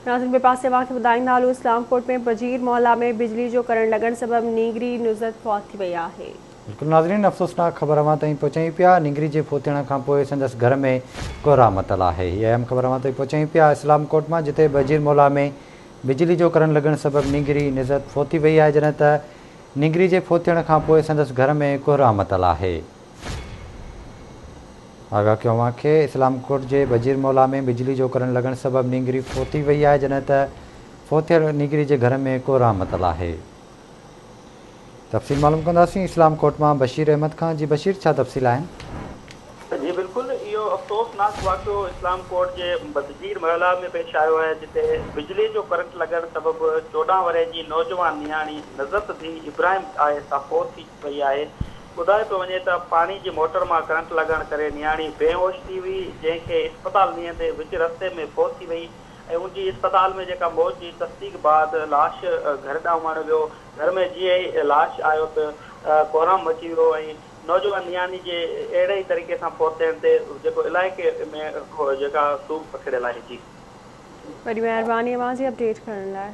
ناظرين ٻئي پاسي اوهان کي ٻڌائيندا هلون اسلام ڪوٽ ۾ بجير محلا ۾ بجلي جو ڪرنٽ لڳڻ سبب نينگري نزهت فوت ٿي وئي آهي. بلڪل ناظرين افسوسناڪ خبر اوهان تائين پهچايون پيا نينگري جي فوت ٿيڻ کان پوء سندس گهر ۾ ڪهرام متل آهي هي اهم خبر اوهان تائين پهچايون پيا اسلام ڪوٽ مان جتي بجير محلا ۾ بجلي جو ڪرنٽ لڳڻ سبب نينگري نزهت فوت ٿي وئي آهي جڏهن ته نينگري جي فوت ٿيڻ کان پوء سندس گهر ۾ ڪهرام متل آهي. آگاهه ڪيو اوهان کي اسلام ڪوٽ جي بجير مولا ۾ بجلي جو ڪرنٽ لڳڻ سبب نينگري فوت ٿي وئي آهي جڏهن ته فوت ٿيل نينگري جي گهر ۾ ڪهرام متل آهي. تفصيل معلوم ڪنداسين اسلام ڪوٽ مان بشير احمد کان جي بشير ڇا تفصيل آهن. جي بلڪل اهو افسوسناڪ واقعو اسلام ڪوٽ جي بدجير محلا ۾ پيش آيو آهي جتي بجلي جو ڪرنٽ لڳڻ سبب 14 ورهين جي نوجوان نياڻي نزهت ڌي ابراهيم آهي سا فوت ٿي وئي آهي ٻڌايو پيو وڃي ته پاڻي جي موٽر مان ڪرنٽ لڳڻ ڪري نياڻي بي هوش ٿي هئي، جنهن کي اسپتال نيئندي وچ رستي ۾ فوت ٿي وئي ۽ ان جي اسپتال ۾ جيڪا موت جي تصديق بعد لاش گهر ڏانهن اماڻيو ويو، گهر ۾ جيئن ئي لاش آيو ته ڪهرام مچي ويو ۽ نوجوان نياڻي جي اهڙي ئي طريقي سان فوت ٿيڻ تي جيڪو علائقي ۾ جيڪا سوڳ پکڙيل آهي جي. وڏي مهرباني اوهان جي اپڊيٽ ڪرڻ لاء.